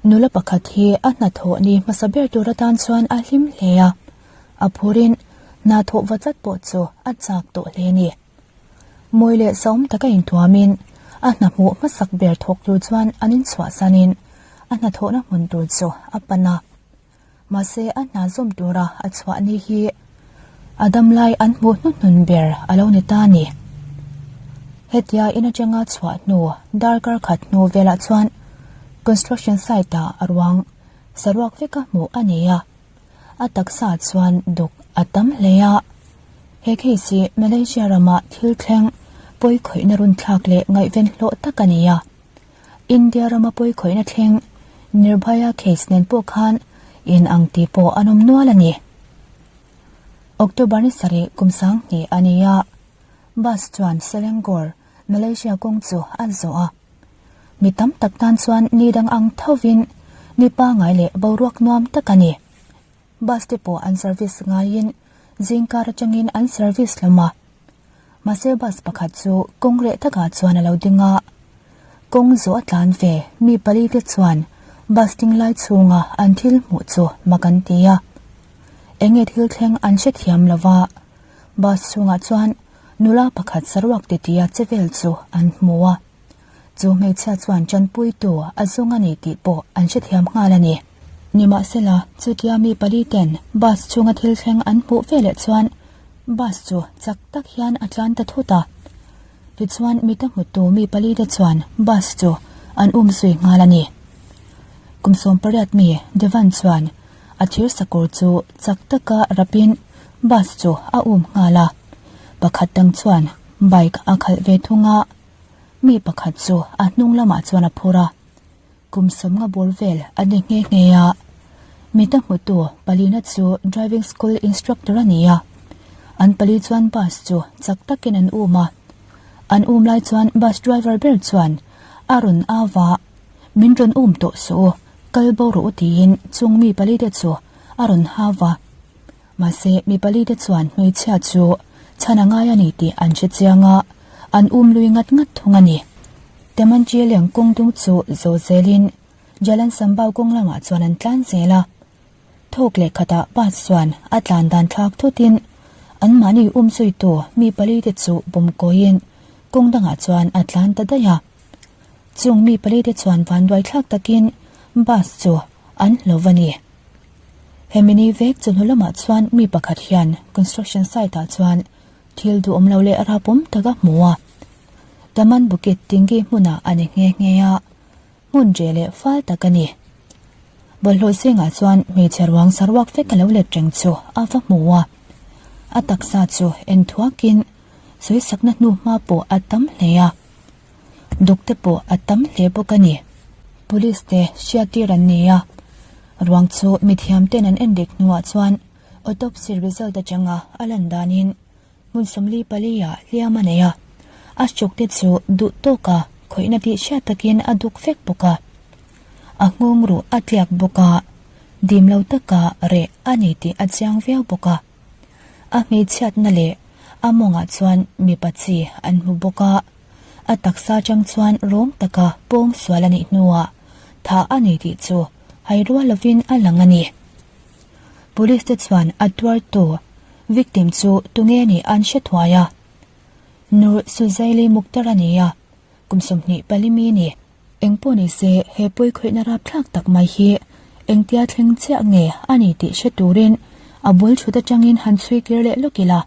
Nula pakhat hi a hnathawh ni hmasa ber tur atan chuan a hlim hle a, a phurin hna thawh va tlat pawh chu a chak tawh hle a ni. Mawi leh sawm taka intuamin a hna hmuh hmasak ber thawk tur chuan an inchhuahsanin a hnathawhna hmun tur chu a pan a. Mahse a hna zawm tura a chhuah ni hi a damlai an hmuh hnuhnun ber a lo ni ta a ni. Hetia in atanga chhuah hnu darkar khat hnu velah chuan construction site ah a ruang saruak veka hmuh a ni a, a taksa chuan duk a tam hle a. He case hi Malaysia rama thil thleng pawi khawihna runthlak leh ngaihven hlawh tak a ni a. India rama pawi khawihna thleng Nirbhaya case nen pawh khan in ang tih pawh an awm nual a ni. October ni sarih kum 2000 a ni a, bus chuan Selangor, Malaysia kawng chu a zawh a. Mi tam tak tan chuan ni dang ang thovin ni pangai leh boruak nuam tak a ni. Bus te pawh an service ngaiin zingkar atangin an service hlawm a. Mahse bus pakhat chu kawng reh takah chuan a lo ding a, kawng zawh a tlan ve mi pali te chuan bus ding lai chhunga an thil hmuh chu mak an ti a. Enge thil thleng an hrethiam lo va, bus chhungah chuan nula pakhat saruak titia che vel chu an hmu a. Chu hmeichhia chuan tanpuitu a zawng a ni tih pawh an hrethiam nghal a ni. Nimahsela, chutia mi pali ten bus chhunga thil thleng an hmuh veleh chuan bus chu chak tak hian a tlan ta thut a. Tichuan mita hmutu mi pali te chuan bus chu an um zui nghal a ni. Kum 18 mi Devan chuan a thir sakawr chu chak taka rapin bus chu a um nghal a. Pakhat dang chuan bike a khalh ve thung a. Mi pakhat chu a hnung lamah chuan a phur a, kum 50 bawr vel a ni nghe nghe a. Mita hmutu palina chu driving school instructor a ni a, an pali chuan bus chu chak takin an um a. An um lai chuan bus driver ber chuan a rawn au va, Min rawn um tawh suh u, kal bo rawh u tiin chung mi pali te chu a rawn hau va. Mahse, mi pali te chuan hmeichhia chu chhan a ngai a ni tih an hre chiang a, an um lui ngat ngat thung a ni. Tamanchi leng kawng dung chu zo zelin Jalan Sambau kawng lamah chuan an tlan zel a. Thawk leh khatah bus chuan a tlan dan thlak thutin anmahni um zuitu mi pali te chu bawm kawiin kawng dangah chuan a tlan ta daih a. Chung mi pali te chuan vanduai thlak takin bus chu an hlo va ni. Hemi ni vek chu hnu lamah chuan mi pakhat hian construction site ah chuan thil duhawm lo leh rapawm tak a hmu a. Taman Bukit Tinggi hmunah a ni nghe nghe a, hmun reh leh fal tak a ni. Bawlhhlawh zingah chuan hmeichhe ruang saruak vek a lo let reng chu a va hmu a. A taksa chu en thuakin sawisakna hnu hma pawh a tam hle a. Duk te pawh a tam hle bawk a ni. Police te hriattir an ni a, ruang chu mithiam ten an endik hnuah chuan autopsy result atanga a lan danin hmun 44 ah hliam a nei a, a stroke te chu duh tawka khawihna tih hriat takin a duk vek bawk a, a nghawng ruh a tliak bawk a, dim lo taka reh a ni tih a chiang viau bawk a. A hmeichhiatna leh a mawngah chuan mipa chi an hmu bawk a, a taksa atang chuan rawng taka pawng sual a nih hnuah thah a ni tih chu hai rual lovin a lang a ni. Police te chuan a tuartu, victim, chu tunge nih an hre thuai a. Nur Suzaili Mukhtar a ni a, kum 24 mi ni. Engpawh ni se, he pawikhawihna rapthlak tak mai hi engtia thleng chiah nge a ni tih hre turin a bul thut atangin han chhui kir leh lawk ila.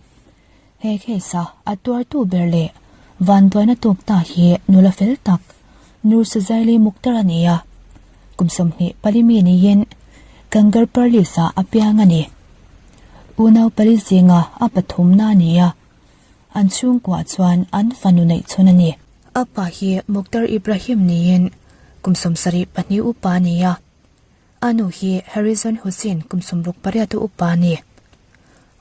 He case a a tuartu ber leh vanduaina tuk ta hi nula fel tak Nur Suzaili Mukhtar a ni a, kum 24 mi niin Kangar Perlis ah a piang a ni. Unau pali zinga a pathumna a ni a. An chhungkuah chuan an fanu neih chhun a ni. A pa hi Mukhtar Ibrahim niin kum 72 upa a ni a. A nu hi Harrison Hussain kum 68 upa a ni.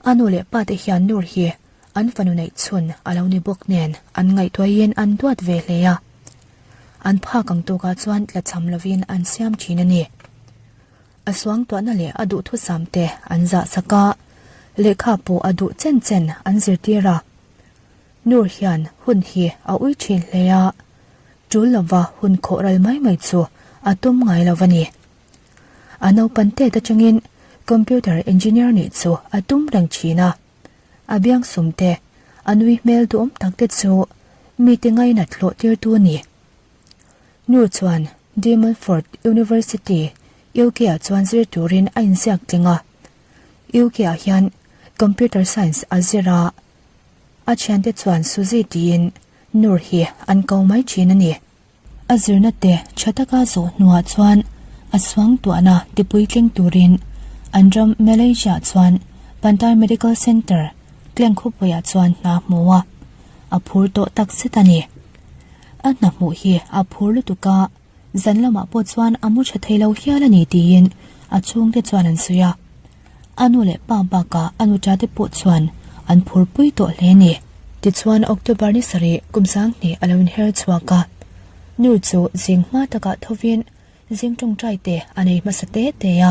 A nu leh pa te hian Nur hi an fanu neih chhun a lo ni bawk nen an ngaihtuahin an duat ve hle a. An phak ang tawkah chuan tlachham lovin an siam thin a ni. A suangtuahna leh a duhthusam te an zah sak a, lehkha pawh a duh chen chen an zirtir a. Nur hian hun hi a ui thin hle a, tul lova hun khawh ral mai mai chu a tum ngai lo a ni. A naupan tet atangin computer engineer nih chu a tum reng thin a. A biangsum te, a nui hmel duhawm tak te chu mite ngainat hlawh tirtu a ni. Nu chuan De Montfort University, UK ah chuan zir turin a inziak tling a. UK ah hian Computer Science a zir a, a thiante chuan Suzy tiin Nur hi an ko mai thin a ni. A zirna te tha taka zawh hnuah chuan a suang tuahna tipuitling turin an ram Malaysia chuan Pantai Medical Centre, Klang khawpuiah chuan hna hmu a, a phur tawh tak zet a ni. A hna hmuh hi a phur lutuk a, zan lamah pawh chuan a mu tha thei lo hial a ni tiin a chhungte chuan an sawi a. A nu leh pa bakah a nuta te pawh chuan an phurpui tawh hle a ni. Tichuan October ni sarih kum 2000 a lo inher chhuak a, nu chu zing hma takah thovin zing tawngtai te a nei hmasa te te a,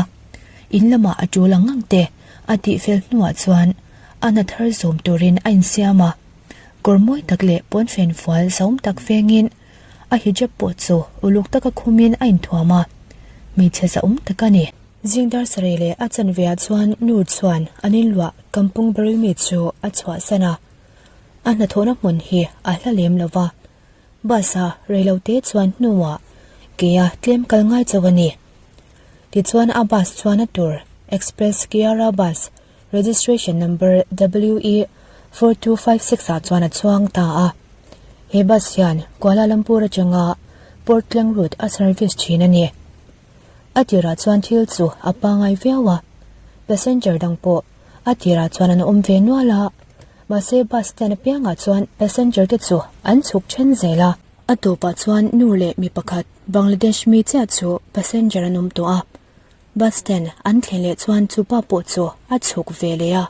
in lamah a tul ang ang te a tihfel hnuah chuan a hna thar zawm turin a insiam a, kawr mawi tak leh pawnfen fual zauhawm tak vengin a hijab pawh chu uluk taka khumin a inthuam a, hmeichhe zauhawm tak a ni. Zing dar sarih leh a chanve ah chuan Nur chuan an inluah Kampung Barumi chu a chhuahsan a, a hnathawhna hmun hi a hla lem lo va, bus a reilo te chuan hnuah keia tlem kal ngai chauh a ni. Tichuan a bus chuan a tur Express Kiara bus registration number WE 4256 ah chuan a chuang ta a, he bus hian Kuala Lumpur atanga Port Klang route a service thin a ni. A tirah chuan thil chu a pangai viau a, passenger dang pawh a tirah chuan an awm ve nual a, mahse bus stand apiangah chuan passenger te chu an chhuk then zel a. A tawpah chuan nu leh mi pakhat Bangladesh mi chiah chu passenger an awm tawh a, bus stand an thlen leh chuan chupa pawh chu a chhuk ve leh a,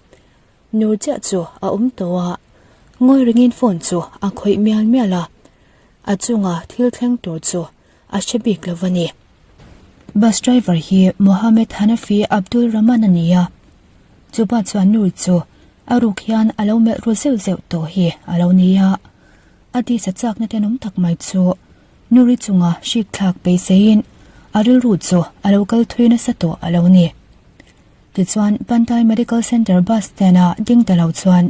Nur chiah chu a awm tawh a, ngawi ringin phone chu a khawih mial mial a, a chunga thil thleng tur chu a hre bik lo a ni. Bus driver hi Mohammed Hanafi Abdul Rahman a ni a, chupa chuan Nur chu a ruk hian a lo melh ru zeuh zeuh tawh hi a lo ni a, a tisa chakna tenawm tak mai chu Nuri chunga hrik thlak beiseiin a rilru chu a lo kal thui nasa tawh a lo ni. Tichuan, Pantai Medical Centre bus stand-a ding ta lo chuan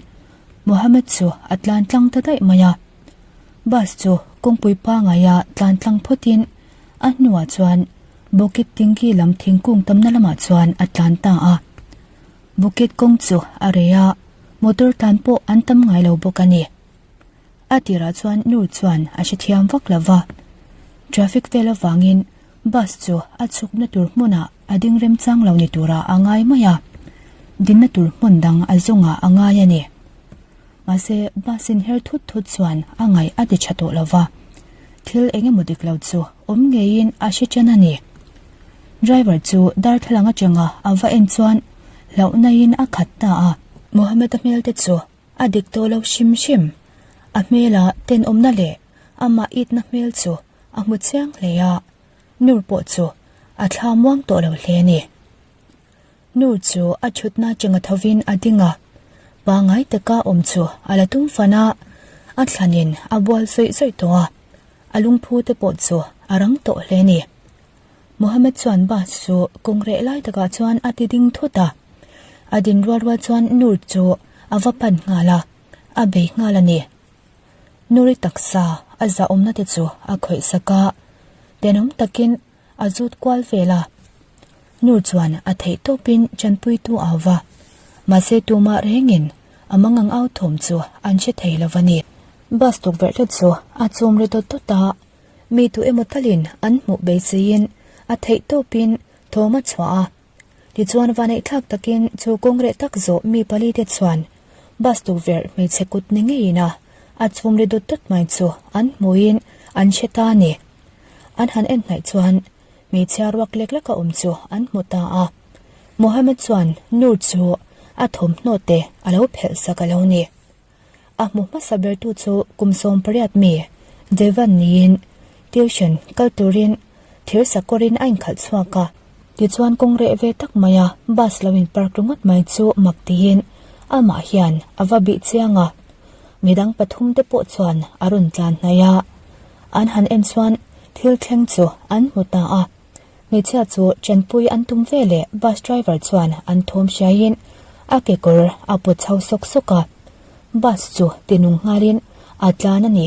Mohammed chu a tlan tlang ta daih mai a. Bus chu kawngpui pangaia tlan tlang phawtin a hnuah chuan Bukit Tinggi lam thingkung tamna lamah chuan a tlan ta a. Bukit kawng chu a rei a, motor tlan pawh an tam ngai lo bawk a ni. A tirah chuan Nur chuan a hrethiam vak lo va, traffic vel avangin bus chu a chhukna tur hmunah a ding remchang lo ni turah a ngai mai a, dinna tur hmun dang a zawngah a ngai a ni. Mahse, bus in her thut thut chuan a ngaih a ti tha tawh lo va, thil eng emaw dik lo chu awm ngeiin a hre chen a ni. Driver chu darthlalang atanga a va en chuan hlauhnain a khat ta a. Mohammed-a hmel te chu A dik tawh lo hrim hrim. A hmela tenawmna leh amah itna hmel chu a hmu chiang hle a, Nur pawh chu a thla muang tawh lo hle a ni. Nur chu a thutna chenga thovin a ding a, pangai taka awm chu a la tum fan a, a thlanin a bual zawih zawih tawh a, a lungphu te pawh chu a rang tawh hle a ni. Mohammed chuan bus chu kawng reh lai takah chuan a ti ding thut a, a din rual rual chuan Nur chu a va pan nghal a, a bei nghal a ni. Nuri taksa a zahawmna te chu a khawih sak a, tenawm takin a zut kual vel a. Nur chuan a theih tawpin chanpuitu a va, mahse tumah rengin a mangang au thawm chu an hre thei lo va ni. Bus tukverh te chu a chum ri dawt dawt a, Mi tu emaw talin an hmuh beiseiin a theih tawpin thawm a chhuah a. Tichuan vaneihthlak takin chu kawng reh tak zawh mi pali te chuan bus tukverh hmeichhe kut ni ngeiin a a chhum ri dawt dawt mai chu an hmuhin an hre ta a ni. An han en hnaih chuan hmeichhia ruak lek lek a awm chu an hmu ta a. Mohammed chuan Noor chu a thawmhnaw te a lo phelh sak a lo ni. A hmu hmasa bertu chu kum 18 mi Devan niin tuition kal turin thir sakawrin a inkhalh chhuak a. Tichuan kawng reh ve tak maia bus lo in park ringawt mai chu mak tiin amah hian a va bih chiang a. Midang pathum te pawh chuan a rawn tlan hnaih a, an han en chuan thil thleng chu an hmu ta a. Hmeichhia chu tanpui an tum ve leh bus driver chuan an thawm hriaiin a kekawr a pawt chho sawk sawk a, bus chu ti nung nghalin a tlan a ni.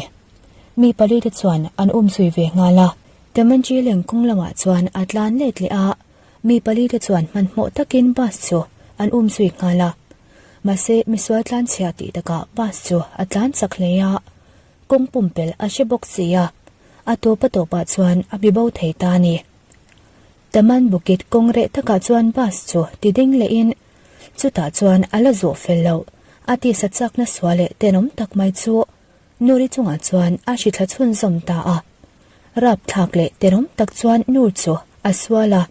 Mi pali te chuan an umzui ve nghal a. Tamanjileng kawng lamah chuan a tlan let leh a, mi pali te chuan hmanhmawh takin bus chu an umzui nghal a. Mahse misual tlanchhia tih takah bus chu a tlan chak hle a. Kawng pumpelh a hre bawk si a, a tawp a tawpah chuan a bi bo thei ta a ni. Taman Bukit kawng reh takah chuan bus chu ti ding lehin chutah chuan a la zawh fel loh a tisa chakna sual leh tenawm tak mai chu Nuri chungah chuan a hri thla chhunzawm ta a. Rapthlak leh tenawm tak chuan Nur chu a sual a,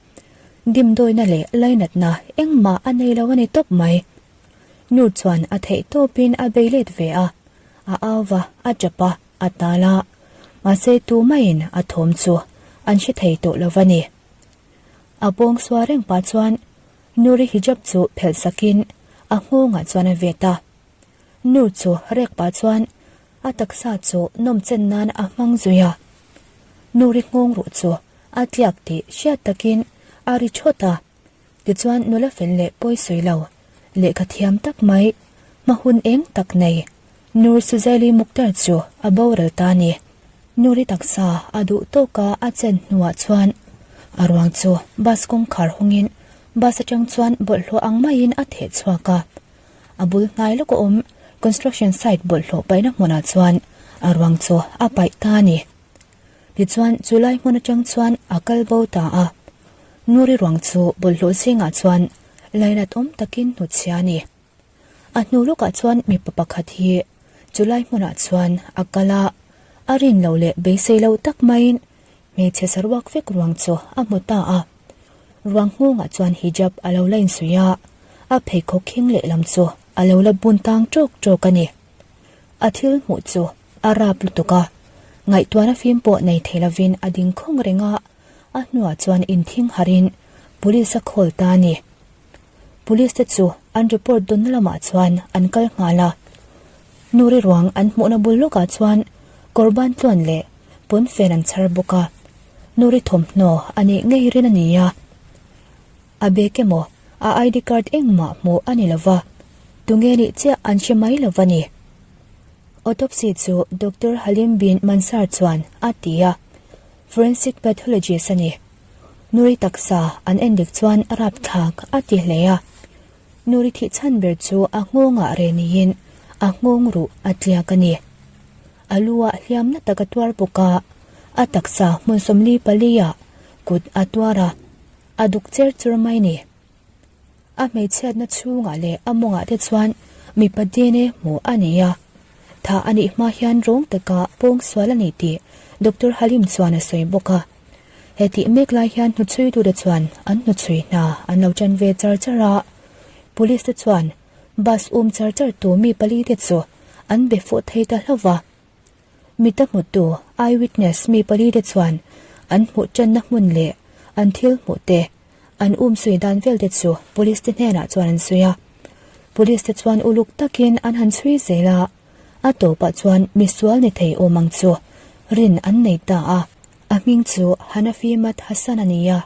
dimdawina leh lainatna engmah a nei lo a ni tawp mai. Nur chuan a theih tawpin a bei let ve a, a au va, a tap a, a tal a. Mahse tumaiin a thawm chu an hre thei tawh lo va ni. A pawng sual reng pah chuan Nuri hijab chu phelh sakin a nghawngah chuan a vet a. Nur chu rek pah chuan a taksa chu nawm chen nan a hmang zui a. Nuri nghawng ruh chu a tliak tih hriat takin a ri thawt a. Tichuan nula fel leh pawi sawi lo, lehkha thiam tak mai, hma hun eng tak nei, Nur Suzaili Mukhtar chu a boral ta a ni. Nuri taksa a duh tawka a chen hnuah chuan a ruang chu bus kawngkhar hawngin bus atang chuan bawlhhlawh ang maiin a theh chhuak a. A bul hnai lawk a awm construction site bawlhhlawh paihna hmunah chuan a ruang chu a paih ta a ni. Tichuan chu lai hmun atang chuan a kal bo ta a, Nuri ruang chu bawlhhlawh zingah chuan lainat awm takin hnutchhia a ni. A hnu lawkah chuan mipa pakhat hi chu lai hmunah chuan a kal a, a rin lo leh beisei lo tak maiin hmeichhe saruak vek ruang chu a hmu ta a. Ruang nghawngah chuan hijab a lo la insuih a, a pheikhawk khing lehlam chu a lo la bun tang ṭawk ṭawk a ni. A thil hmuh chu a rap lutuk a, ngaihtuahna fim pawh nei thei lovin a ding khawng reng a, a hnuah chuan inthing harin Police a call ta a ni. Police te chu an report dawnna lamah chuan an kal nghal a, Nuri ruang an hmuhna bul lawkah chuan kawr ban tluan leh pawnfen an chhar bawk a, Nuri thawmhnaw a nih ngei rin a ni a. A bag emaw, a ID card engmah hmuh a ni lova, tunge nih chiah an hre mai lo va ni. Autopsy chu Doctor Halim bin Mansar chuan a ti a, forensic pathologist a ni. Nuri taksa an endik chuan a rapthlak a ti hle a. Nuri thih chhan ber chu a nghawngah reh niin a nghawng ruh a tliak a ni. A lu ah hliamna tak a tuar bawk a, a taksa hmun 44 ah kut a tuar a. A duk cher chur mai ni. A hmeichhiatna chhungah leh a mawngah te chuan mipa DNA hmuh a nei a. Thah a nih hma hian rawng taka pawng sual a ni tih Doctor Halim chuan a sawi bawk a. He tih mek lai hian hnuchhuitute chuan an hnuchhui hna an lo tan ve char char a. Police te chuan bus um char char tu mi pali te chu an be fuh thei ta hlauh va. Mita hmutu, eye witness, mi pali te chuan an hmuh tanna hmun leh an thil hmuh te, an um sawi dan vel te chu police te hnenah chuan an sawi a. Police te chuan uluk takin an han chhui zel a, a tawpah chuan misual ni thei awm ang chu rin an nei ta a. A hming chu Hanafi Mat Hassan a ni a,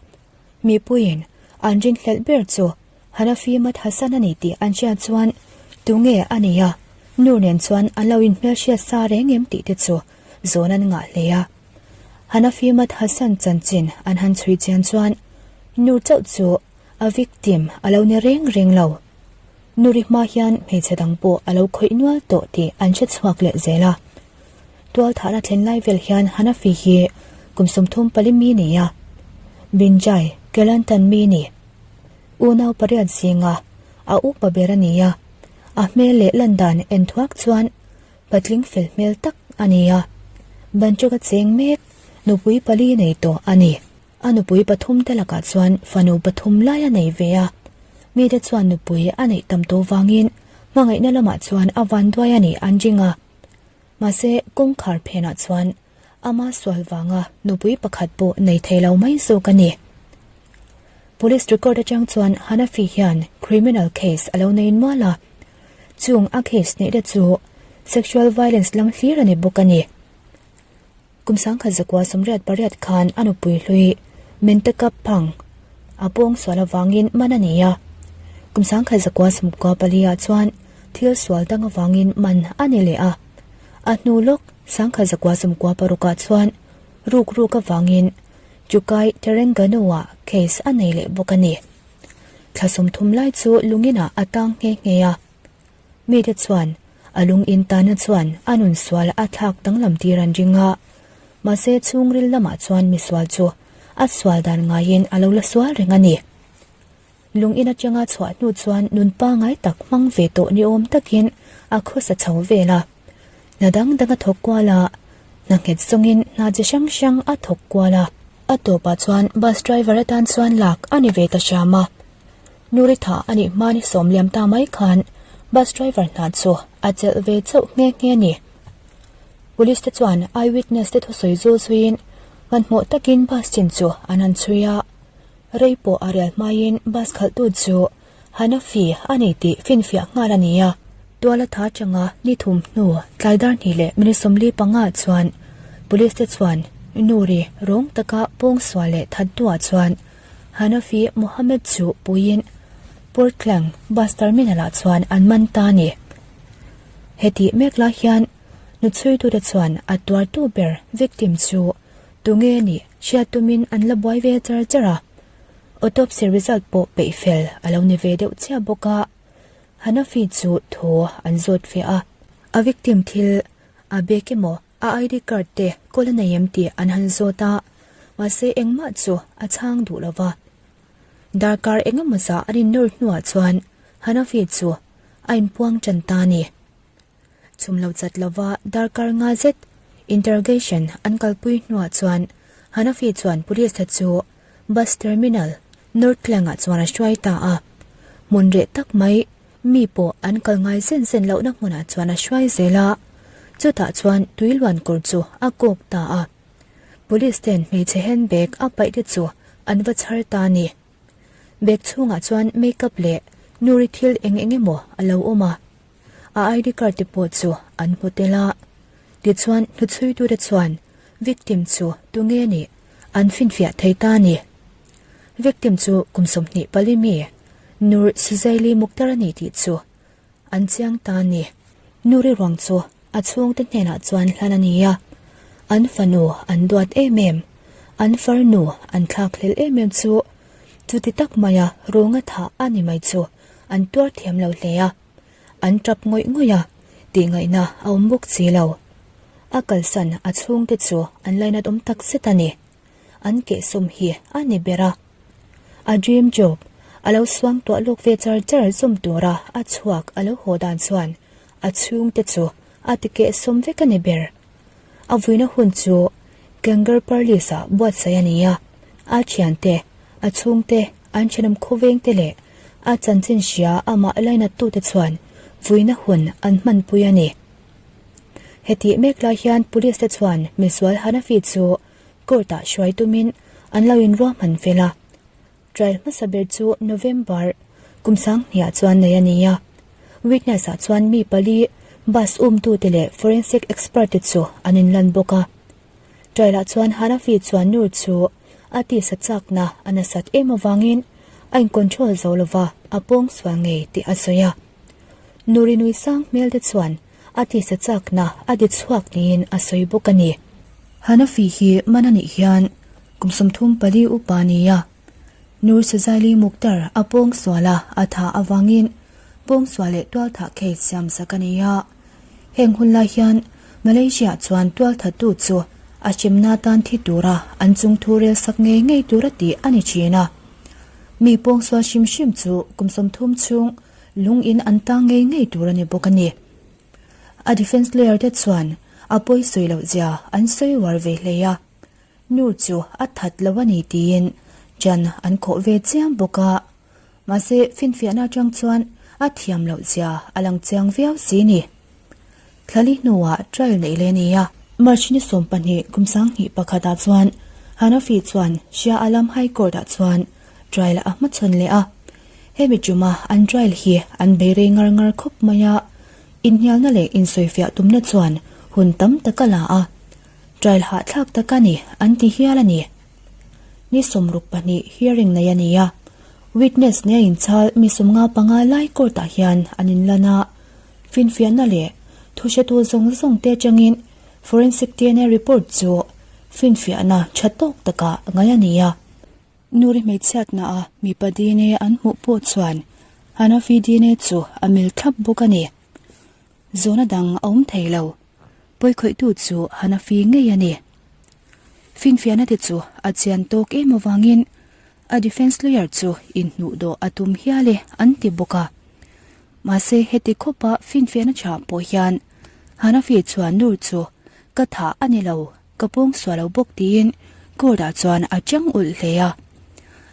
mipuiin an rinhlelh ber chu Hanafi Mat Hassan a ni tih an hriat chuan tunge a nih a, nu nen chuan an lo inhmelhriat sa reng em tih te chu zawn an ngah hle a. Hanafi Mat Hassan chanchin an han chhui chian chuan nu chauh chu a victim a lo ni reng reng lo. Nuri hma hian hmeichhe dang pawh a lo khawih nual tawh tih an hre chhuak leh zel a. Tualthahna thlen lai vel hian Hanafi hi kum 34 mi ni a, Binjai Kelantan mi ni. Unau pariat zinga a upa ber a ni a, a hmel leh lan dan en thuak chuan patling fel hmel tak a ni a, Banchuk a cheng mek nupui pali nei tawh a ni. A nupui pathum te lakah chuan fanu pathum lai a nei ve a, mite chuan nupui a neih tam tawh vangin hmangaihna lamah chuan a vanduai a nih an ring a. Mahse kawngkhar phenah chuan Ama sual vanga nupui pakhat pawh nei thei lo mai zawk a ni. Police record atang chuan Hanafi hian criminal case a lo nei nual a, chung a case neih te chu sexual violence lam hlir a ni bawk a ni. Kum 1988 khan a nupui hlui. Mentakap Phang a pawng sual avangin man a nei a. Kum 1914 pali ah chuan thil sual dang avangin man a ni leh a. A hnu lawk 1996 ah chuan ruk ruk avangin Chukai Terengganu-ah case a nei leh bawk a ni. Thla 30 lai chu lunginah a tang nghe nghe a. Mite chuan a lung in tana chuan a nun sual a thlak danglam tir an ring a, mahse chhungril lamah chuan misual chu a sual dan ngaiin a lo la sual reng a ni. Lung in atanga chhuah hnu chuan nun pangai tak hmang ve tawh ni awm takin a khawsa chho vel a. Hna dang dang a thawk kual a, hna nghet zawngin hna chi hrang hrang a thawk kual a. A tawpah chuan bus driver atan chuan lak a ni ve ta hram a. Nuri tha a nih hma ni sawm liam ta mai khan bus driver hna chu a chelh ve chauh nghe nghe a ni. Police te chuan eye witness te thusawi zul zuiin hmanhmawh takin bus chin chu an han chhui a. Rei pawh a rial hmaiin bus khalhtu chu Hanafi a ni tih finfiah nghal a ni a. Tuala tha atanga ni thum hnu tlai dar hnih leh minute 45 ah chuan police te chuan Nuri rawng taka pawngsual leh that duah chuan Hanafi Mohammed chu puiin Port Klang bus terminal ah chuan an man ta a ni. Hetih mek lai hian hnuchhuitute chuan a tuartu ber victim chu tunge nih hriat tumin an la buai ve char char a. Autopsy result pawh peih fel a lo ni ve deuh chiah bawk a. Hanafi chu thu an zawt ve a. A victim thil a bag emaw A ID card te kawl a nei em tih an han zawt a, mahse engmah chu a chhang duh lo va. Darkar engemaw zah an innawr hnuah chuan Hanafi chu a inpuang tan ta a ni. Chhum lo chat lova darkar nga zet interrogation an kalpui hnuah chuan Hanafi chuan police te chu bus terminal North Klang-ah chuan a hruai ta a. Hmun reh tak mai Mi pawh an kal ngai zen zen lohna hmunah chuan a hruai zel a, chutah chuan tui luan kawr chu a kawk ta a. Police ten hmeichhe handbag a paih te chu an va chhar ta a ni. Bag chhungah chuan makeup leh nuri thil eng eng emaw a lo awm a, a ID card te pawh chu an hmu tel a. Tichuan hnuchhuitute chuan victim chu tunge nih an finfiah thei ta a ni. Victim chu kum 24 mi Nur Suzaili Mukhtar a ni tih chu an chiang ta a ni. Nuri ruang chu a chhungte hnenah chuan hlan a ni a, an fanu an duat em em, an farnu an thlak hlel em em chu chuti tak maia rawnga thah a ni mai chu an tuar thiam lo hle a, an tap ngawih ngawih a, tihngaihna a awm bawk si lo. A kalsan a chhungte chu an lainat awm tak zet a ni. An kehsawm hi a ni ber a. A dream job a lo suang tuah lawk ve char char zawm tura a chhuak a lo haw dan chuan a chhungte chu a ti kehsawm vek a ni ber. A vuina hun chu Kangar Perlis-ah buatsaih a ni a, a thiante, a chhungte, an thenawm khawvengte leh a chanchin hria amah lainattute chuan vuina hun an hmanpui a ni. Hetih mek lai hian police te chuan misual Hanafi chu Court ah hruai tumin an lo inruahman fel a. Trial hmasa ber chu November kum sanghniah chuan nei a ni a. Witness ah chuan mi pali, bus umtute leh forensic expert te chu an inlan bawk a. Trial ah chuan Hanafi chuan Noor chu a tisa chakna a nasat em avangin a in-control zo lova a pawng sual ngei tih a sawi a. Noor-i nui sang hmel te chuan a tisa chakna a ti chhuak niin a sawi bawk a ni. Hanafi hi man a nih hian kum 34 upa a ni a, Nur Suzaili Mukhtar a pawngsual a a tha avangin pawngsual leh tualthah case siam sak a ni a. Heng hun lai hian Malaysia chuan tualthattu chu a hremna tan thi tura an chungthu rel sak ngei ngei tura tih a ni thin a. Mi pawngsual hrim hrim chu kum 30 chhung lung in an tang ngei ngei tur a ni bawk a ni. A defence lawyer te chuan a pawi sawi loh zia an sawi uar ve hle a, nu chu a that lo a ni tiin ṭan an khawh ve chiam bawk a, mahse finfiahna atang chuan a thiam loh zia a lang chiang viau si ni. Thlali hnuah trial neih leh a ni a. March ni 12 kum 2001 ah chuan Hanafi chuan Shah Alam High Court ah chuan trial a hmachhawn leh a. Hemi tuma an trial hi an bei rei ngar ngar khawp mai a, inhnialna leh insawifiah tumna chuan hun tam tak a la a, trial hahthlak tak a ni an ti hial a ni. Ni 62 hearing nei a ni a, witness nia inchhal mi 55 lai court-ah hian an inlan a, finfiahna leh thuhretu zawng zawng te atangin forensic dna report chu finfiahna tha tawk takah ngaih a ni a. Nuri hmeichhiatna a mipa dna an hmuh pawh chuan Hanafi dna chu a mil thlap bawk a ni. Zawhna dang a awm thei lo. Pawikhawihtu chu Hanafi ngei a ni. Finfiahna te chu a chian tawk em avangin a defence lawyer chu inhnuh dawh a tum hial e an ti bawk a. Mahse heti khawpa finfiahna tha pawh hian Hanafi chuan Nur chu ka thah a ni lo, ka pawng sual lo bawk tiin court ah chuan a chang ulh hle a.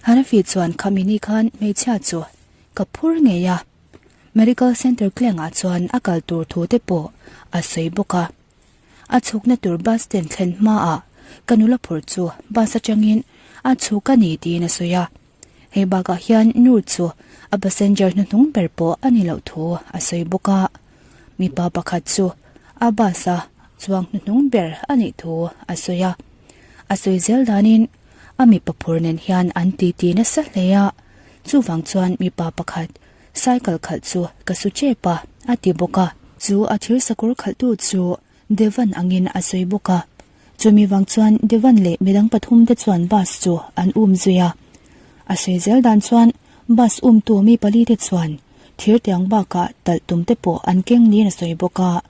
Hanafi chuan khami ni khan hmeichhia chu ka phur ngei a. Medical Center Klang-ah chuan a kal tur thu te pawh a sawi bawk a. A chhukna tur bus stand thlen hmaah ka nula phurh chu bus atangin a chhuk a ni tiin a sawi a. Hei bakah hian Nur chu a passenger hnuhnung ber pawh a ni loh thu a sawi bawk a. Mipa pakhat chu a bus-a chuang hnuhnung ber a nih thu a sawi a. A sawi zel danin a mipa phur nen hian an titi nasa hle a, chuvang chuan mipa pakhat cycle khalh chu ka su tep a, a ti bawk a. Chu a thir sakawr khalhtu chu Devan angin a sawi bawk a. Chumi vang chuan Devan leh midang pathum te chuan bus chu an um zui a. A sawi zel dan chuan bus umtu mi pali te chuan thir tiang bakah talh tum te pawh an keng niin a sawi bawk a.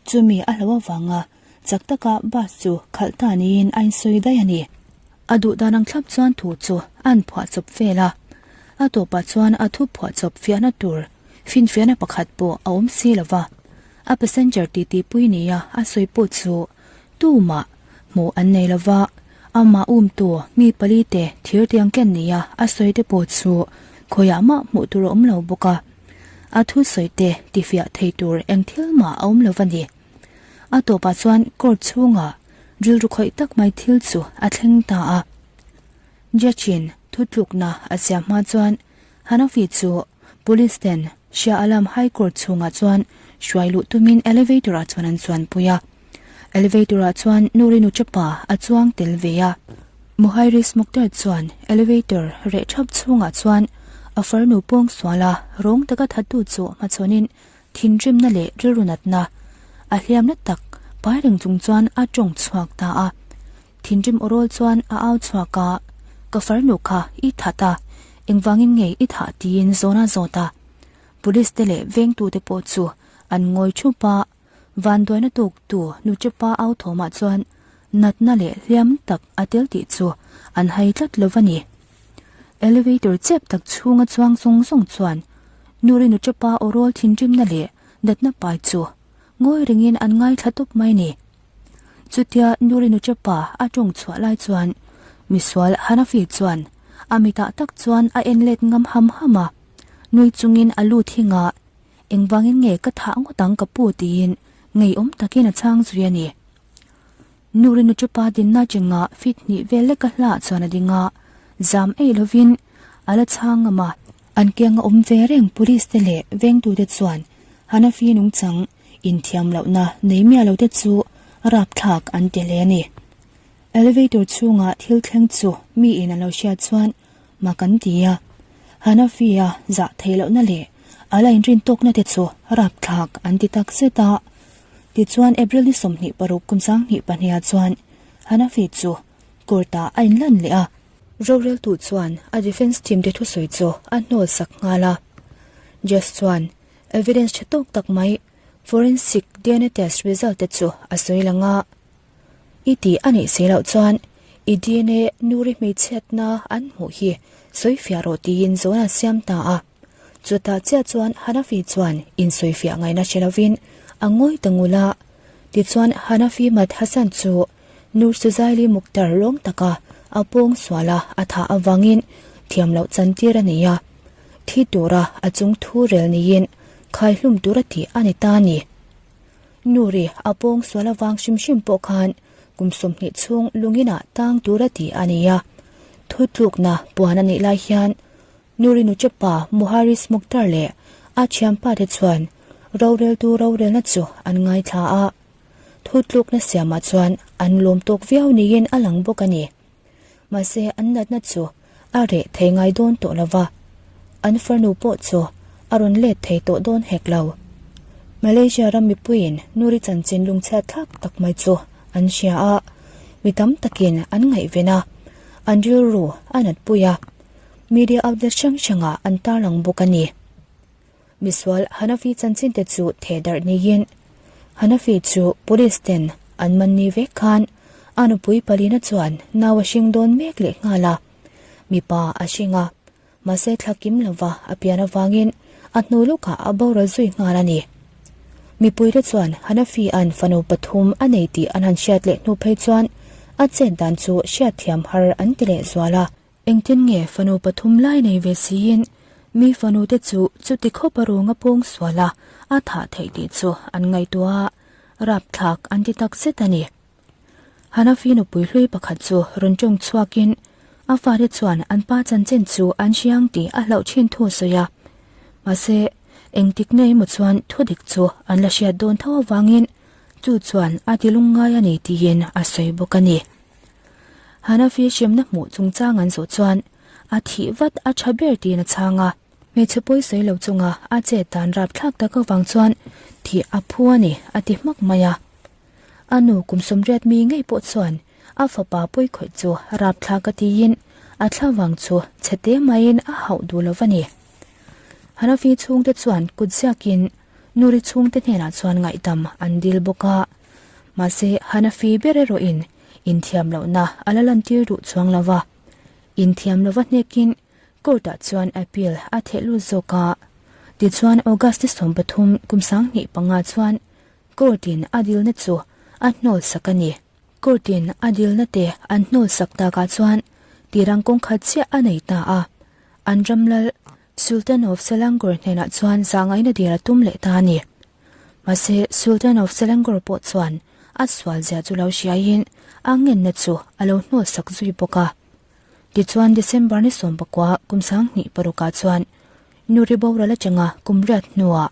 Chumi a hlo avanga Chak taka bus chu khalh ta niin a insawi daih a ni. A duh dan ang thlap chuan thu chu a an phuah chawp vel a. A tawpah chuan a thu phuah chawp fiahna tur finfiahna pakhat pawh a awm si lo va. A passenger titi pui nia a sawi pawh chu tumah hmuh an nei lo va. Amah umtu mi pali te thir tiang ken nia a sawi te pawh chu khawiah mah hmuh tur a awm lo bawk a. A thu sawi te tifiah thei tur eng thil mah a awm lo va ni. A tawpah chuan court chhungah rilru khawih tak mai thil chu a thleng ta a. Judge-in thutlukna a siam hma chuan Hanafi chu police ten Shah Alam High Court chhungah chuan hruai luh tumin elevator-ah chuan an chuanpui a. Elevator-ah chuan Nuri Nuchapa a chuang tel ve a. Muhairis Mukhtar chuan elevator reh thap chhungah chuan a farnu pawng suala rawng taka thattu chu hmachhawnin Thinrimna leh rilru natna a hliamna tak pai reng chung chuan a tawng chhuak ta a. Thinrim awrawl chuan a au chhuak a, Ka farnu kha i that a, engvangin nge i thah tiin zawn a zawt a. Police te leh vengtute pawh chu an ngawi thup a, vanduaina tawktu Nuchepa au thawmah chuan natna leh hliam tak a tel tih chu an hai tlat lo va ni. Elevator chep tak chhunga chuang zawng zawng chuan Nuri nuṭapa aw rawl thinrimna leh natna pai chu ngawi rengin an ngaithla tawp mai ni. Chutia Nuri nuṭapa a tawng chhuah lai chuan misual Hanafi chuan a mitah tak chuan a en let ngam ham ham a, nui chungin a lu thing a, Engvangin nge ka thah ngawt ang ka pu tiin ngeiawm takin a chhang zui a ni. Nuri nu chu pa dinna chenga fit hnih vel leka hlah chuan a ding a, zam ei lovin a la chhang ngam a. An kianga awm ve reng police te leh vengtute chuan Hanafi nungchang inthiam lohna nei miah lo te chu rapthlak an ti hle a ni. Elevator chhunga thil thleng chu mi in an lo hriat chuan mak an ti a, Hanafi-a zah theih lohna leh a la inrin tawkna te chu rapthlak an ti tak zet a. Tichuan April ni 26 kum 2002 chuan Hanafi chu court-ah a inlan leh a. Roreltu chuan a defence team te thusawi chu a hnawl sak nghal a. Judge chuan evidence tha tawk tak mai forensic dna test result te chu a sawi lang a. I tih a nih si loh chuan i dna Nuri hmeichhiatna an hmuh hi sawifiah rawh tiin zawn a siam ta a. Chutah chiah chuan Hanafi chuan insawifiah ngaihna hre lovin a ngawi ta ngul a. Tichuan Hanafi Mat Hassan chu Nur Suzaili Mukhtar rawng taka a pawng sual a a thah avangin thiam loh chantir a nei a. Thi tura a chung thu rel niin khaihlum tura tih a ni ta a ni. Nuri a pawng sual avang hrim hrim pawh khan kum 20 chhung lunginah tang tura tih a ni a. Thutlukna puan a nih lai hian Nuri nuchepa Muharis Mukhtar leh a thianpa te chuan roreltu rorelna chu an ngaithla a. Thutlukna siamah chuan an lawm tawk viau niin a lang bawk a ni. Mahse an natna chu a reh thei ngai dawn tawh lo va, an farnu pawh chu a rawn let thei tawh dawn hek lo. Malaysia ram mipuiin Nuri chanchin lungchhiat thlak tak mai chu an hria a, mi tam takin an ngaihven a, an rilru a natpui a, media outlet hrang hrangah an tarlang bawk a ni. Misual Hanafi chanchin te chu theh darh niin Hanafi chu police ten an man ni vek khan a nupui palina chuan nau a hring dawn mek leh nghal a, mipa a hring a, mahse thla kim lova a pian avangin a hnu lukah a boral zui nghal a ni. Mipuite chuan Hanafi an fanu pathum a nei tih an han hriat leh hnu phei chuan a chet dan chu hriatthiam har an ti leh zual a. Engtin nge fanu pathum lai nei ve siin mi fanu te chu chuti khawp a rung a pawng sual a, a thah theih tih chu an ngaihtuah a, rapthlak an ti tak zet a ni. Hanafi nupui hlui pakhat chu rawn tawng chhuakin a fate chuan an pa chanchin chu an hriang tih a hlauh thin thu a sawi a, mahse engtik nge emaw chuan thudik chu an la hriat dawn tho avangin chu chuan a ti lungngai a ni tiin a sawi bawk a ni. Hanafi hremna hmuh chungchang an zawh chuan a thih vat a tha ber tiin a chhang a. Hmeichhe pawi sawi lo chunga a chet dan rapthlak tak avang chuan thih a phu a ni a ti hmak mai a. A nu kum 80 mi ngei pawh chuan a fapa pawi khawih chu rapthlak a tiin a thlavang chu chhe te maiin a hauh duh lo va ni. Hanafi chhungte chuan kut ziakin Nuri chhungte hnenah chuan ngaihdam an dil bawk a. Mahse Hanafi ber erawhin inthiam lohna a la lantir duh chuang lo va. Inthiam lova hnekin court-ah chuan appeal a theh lut zawk a. Tichuan August ni 13 kum 2005 chuan court-in a dilna chu a hnawl sak a ni. Court-in a dilna te an hnawl sak takah chuan tirang kawng khat chiah a nei ta a. An ram lal Sultan of Selangor hnenah chuan zahngaihna dil a tum leh ta a ni. Mahse, Sultan of Selangor pawh chuan a sual zia chu lo hriaiin a ngenna chu a lo hnawl sak zui bawk a. Tichuan December ni 19 kum 2006 ah chuan Nuri boral atanga kum riat hnuah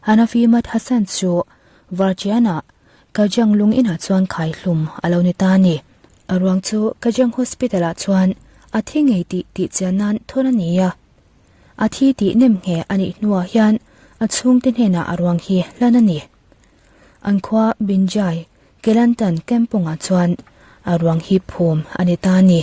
Hanafi Mat Hassan chu Varchiana Kajang lung inah chuan khaihlum a lo ni ta a ni. A ruang chu Kajang Hospital ah chuan a thi ngei tih tihchian nan thawn a ni a. A thi tih nem nghe a nih hnuah hian a chhungte hnenah a ruang hi hlan a ni. An khua Binjai, Kelantan Kampongah chuan a ruang hi phum a ni ta a ni.